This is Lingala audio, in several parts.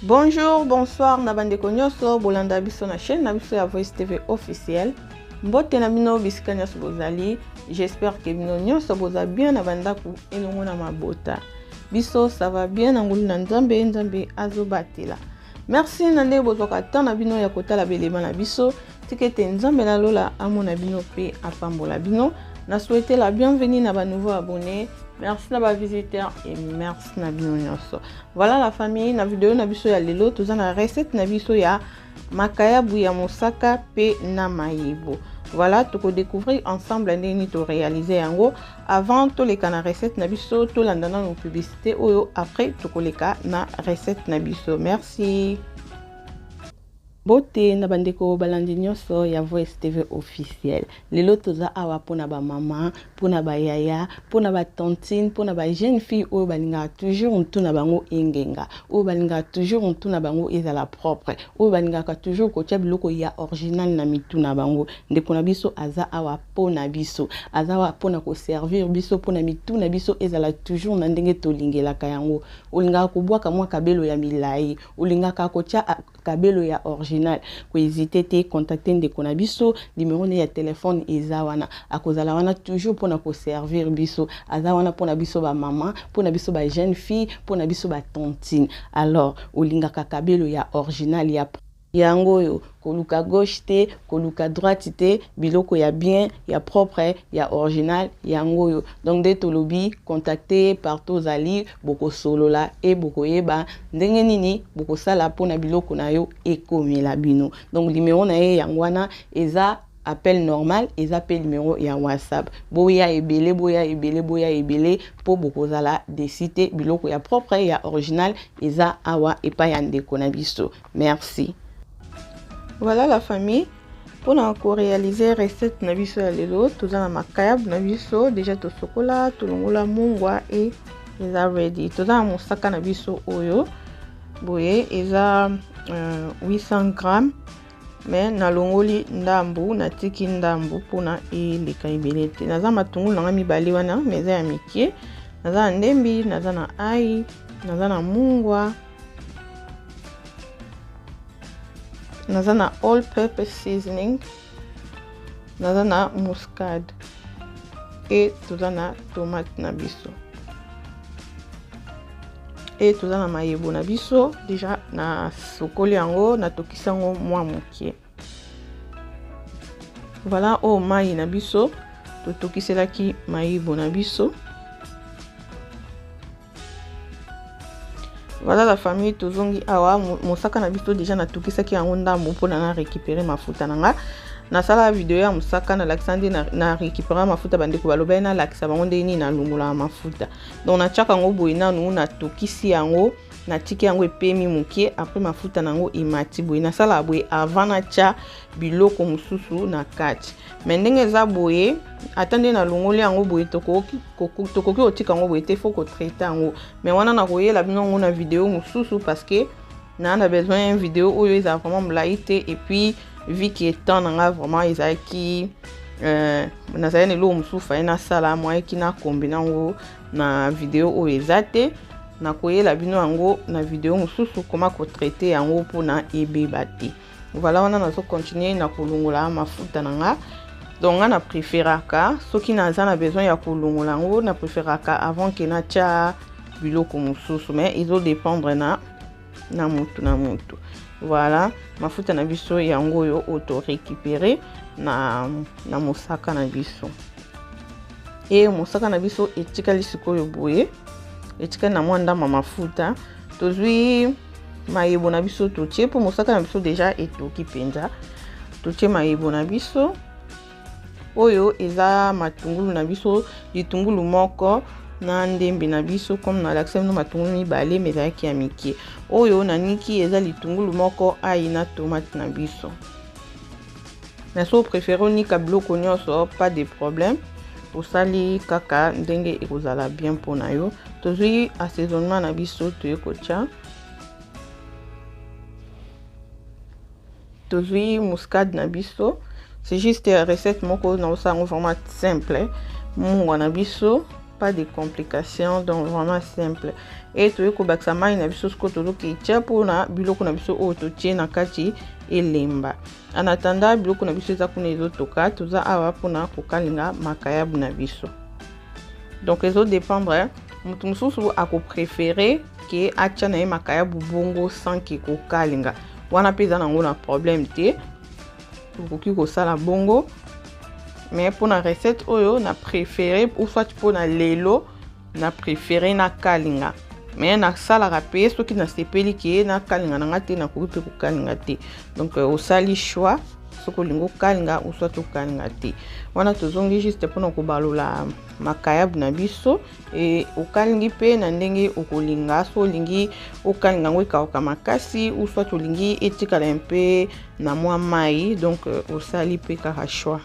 Bonjour, bonsoir na bandeko nyonso bolanda biso na chaîne na biso ya Voice TV officielle. Mbote na bino bisika nyonso bozali. J'espère que bino nyonso boza bien na bandako elongo na mabota. Biso ça va bien na ngolu na Nzambe, Nzambe azobatela. Merci na ndenge bozwaka temps na bino ya kotala belema na biso. Tika ete Nzambe na lola amona bino pe apambola bino. Na souhaite la bienvenue na ba nouveaux abonnés. Merci na ba visiteurs et merci na bino nyonso. Voilà la famille, na video na biso ya lelo toza na recette na biso ya makayabu ya mosaka pe na mayebo. Voilà, toko découvrir ensemble ndenge nini to réaliser yango. Avant toleka na recette na biso, tolanda nanu publicité oyo après tokoleka na recette na biso. Merci. Mbote na bandeko balandi nyonso ya Voice TV officiel. Lelo toza awa pona ba mama, pona ba yaya, pona ba tantine, pona ba jeune fille oyo balingaka toujours mutu na bango engenga, oyo balingaka toujours mutu na bango ezala propre, oyo balingaka toujours kotia biloko ya original na mitu na bango. Ndeko na biso aza awa pona biso, aza awa pona ko servir biso, pona mitu na biso ezala toujours na ndenge tolingelaka yango. Olingaka kobwaka mwa kabelo ya milayi, olingaka kotia Kabelo ya original ko hesiter te contacter ndeko na biso numero ne ya telephone eza wana akozala wana toujours pona ko servir biso aza wana pona biso ba maman pona biso ba jeune fille pona biso ba tantine alors olingaka kabelo ya original ya yango oyo koluka gauche te koluka droite te biloko ya bien ya propre ya original yango oyo donc nde tolobi contacte ye partout ozali bokosolola e bokoyeba ndenge nini bokosala mpona biloko na yo ekomela bino donc numero na ye yango wana eza appel normal eza mpe numero ya whatsapp boya ebele boya ebele boya ebele mpo bokozala desi te biloko ya propre ya original eza awa epai ya ndeko na biso merci voilà la famille mpona korealize recette na biso ya lelo toza na makayabu na biso deja tosokola tolongola mungwa e eza ready toza na mosaka na biso oyo boye eza uh, 800 gramme me nalongoli ndambu natiki ndambu mpona eleka ebele te naza matungulu na ngai mibale wana me eza ya mike naza na ndembi naza na ai naza na mungwa naza na all purpose seasoning naza na muscade e toza na tomate na biso e toza na mayebo na biso deja nasokoli yango natokisi yango mwa moke voilà oyo mai na biso totokiselaki mayebo na biso Voilà la famille, tozongi awa mosaka na biso déjà natukisaki yango ndambo mpona na récupérer mafuta na nga nasala video ya mosaka nalakisa nde na, na récupérer mafuta bandeko balobaki nalakisa bango ndenge nini nalongolaka mafuta donc natiaka yango boye nanu natukisi yango natiki yango epemi moke après mafuta na yango emati boye nasalaka boye avant natya biloko mosusu na kati me ndenge eza boye ata nde nalongoli yango boye tokoki kotika yango boye te fo kotraite yango me wana nakoyela bino yango na video mosusu parce que naa na besoin ya video oyo ezala vraiment molai te et puis vu que temps na ngai vraiment ezalaki euh, nazali na eloko mosusu faye nasala moyeki nakombina yango na video oyo eza te nakoyela bino yango na video mosusu koma kotraite yango mpona ebeba te voilà wana nazo continuer na kolongola mafuta na nga donc nga na préféraka soki naza na besoin ya kolongola yango na préféraka avant ke natya biloko mosusu mais ezo dépendre na na mutu na mutu voilà mafuta na biso yango oyo oyo to récupérer na, na mosaka na biso e mosaka na biso etikali sikoyo boye etikali na mwa ndambo ya mafuta tozwi mayebo na biso totie mpo mosaka na biso deja etoki mpenza totie mayebo na biso oyo eza matungulu na biso litungulu moko na ndembi na biso comme nalakisa bino matungulu mibale me ezalaki ya mike oyo naniki eza litungulu moko ai na tomate na biso mais so préféré onika biloko nyonso pas de problème osali kaka ndenge ekozala bien mpona yo tozwi assaisonnement na biso toye kotya tozwi muscade na biso c'est juste recette moko naosala yango vraiment simple mungwa na biso. Pas de complications, donc vraiment simple. E toye kobakisa mai na biso sikoyo, tozokitya mpona biloko na biso oyo totie na kati elemba. En attendant biloko na biso eza kuna ezotoka, toza awa mpona kokalinga makayabu na biso. Donc ezodépendre, moto mosusu akopréféré ke atya na ye makayabu bongo sans ke kokalinga. Wana mpe eza nango na problème te, okoki kosala bongo. Mais mpona recette oyo na préféré, ou soit mpona lelo na préféré nakalinga. Mais nasalaka mpe soki nasepeli ke nakalinga na nga te, nakoki mpe kokalinga te. Donc osali choix soki olingi okalinga ou soit okalinga te. Wana tozongi juste mpona kobalola makayabu na biso. E okalingi mpe na ndenge okolinga, so olingi okalinga yango ekauka makasi ou soit olingi etikala mpe na mwa mai. Donc osali mpe kaka choix.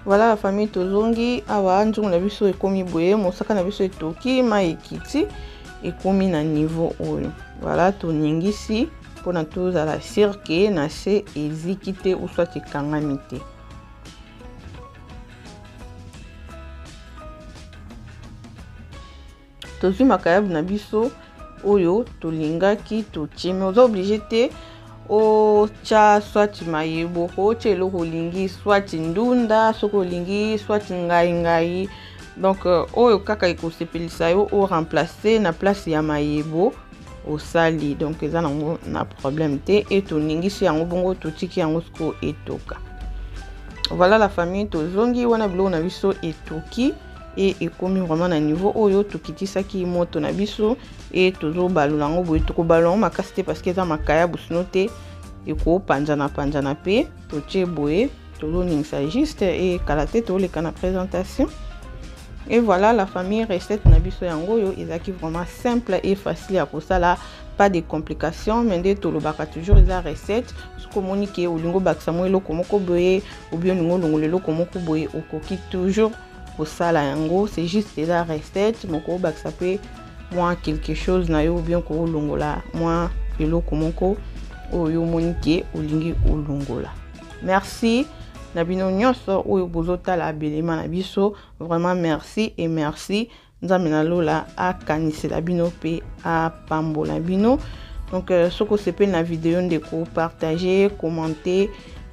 Voilà la famille, tozongi awa. Nzungu na biso ekomi boye, mosaka na biso etoki, mai ekiti, ekomi na niveau oyo. Voilà, toningisi mpona tozala sûr ke na se eziki te ou soit ekangami te. Tozwi makayabu na biso oyo tolingaki, totie. Mais oza obligé te otya soit mayebo, otya eloko olingi, soit ndunda soki olingi, soit ngai ngai. Donc oyo kaka ekosepelisa yo, oremplace na place ya mayebo osali. Donc eza nango na problème te. E toningisi yango bongo, totiki yango sikoyo etoka. Voilà la famille, tozongi wana biloko na biso etoki e ekomi vraiment na niveau oyo. Tokitisaki moto na biso e tozobalola yango boye. Tokobalola yango makasi te parce que eza makayabu, sinon te ekopanzana panzana mpe. Totie boye, tozoningisa juste e kala te toleka na présentation. Et voilà la famille, recette na biso yango oyo ezalaki vraiment simple et facile ya kosala, pas de complications. Mais nde tolobaka toujours, eza recette. Soki omoni ke olingi obakisa mwa eloko moko boye, obi olingi olongola eloko moko boye, okoki toujours kosala yango. C'est juste eza recette moko, obakisa mpe mwa quelque chose na yo, ou bien kolongola mwa eloko moko oyo omoni ke olingi olongola. Merci na bino nyonso oyo bozotala belema na biso. Vraiment merci et merci. Nzambe na lola akanisela bino mpe apambola bino. Donc soki osepeli na video, ndeko, partage, commente,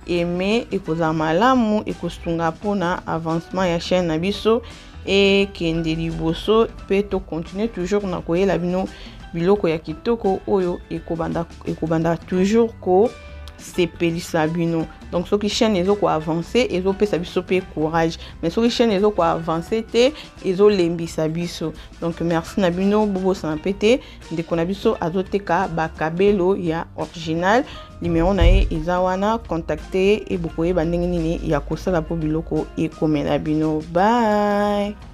aime, ekozala malamu, ekosunga mpona avancement ya chaîne na biso ekende liboso mpe tocontinue toujours na koyela bino biloko ya kitoko oyo ekobanda, ekobanda toujours kosepelisa bino. Donc soki chaîne ezokoavance, ezopesa biso mpe courage, mais soki chaîne ezokoavance te, ezolembisa biso. Donc merci na bino. Bobosana mpe te, ndeko na biso azoteka bakabelo ya original. Numero na ye eza wana, contacte ye e bokoyeba ndenge nini ya kosala mpo biloko ekomela bino. Bye.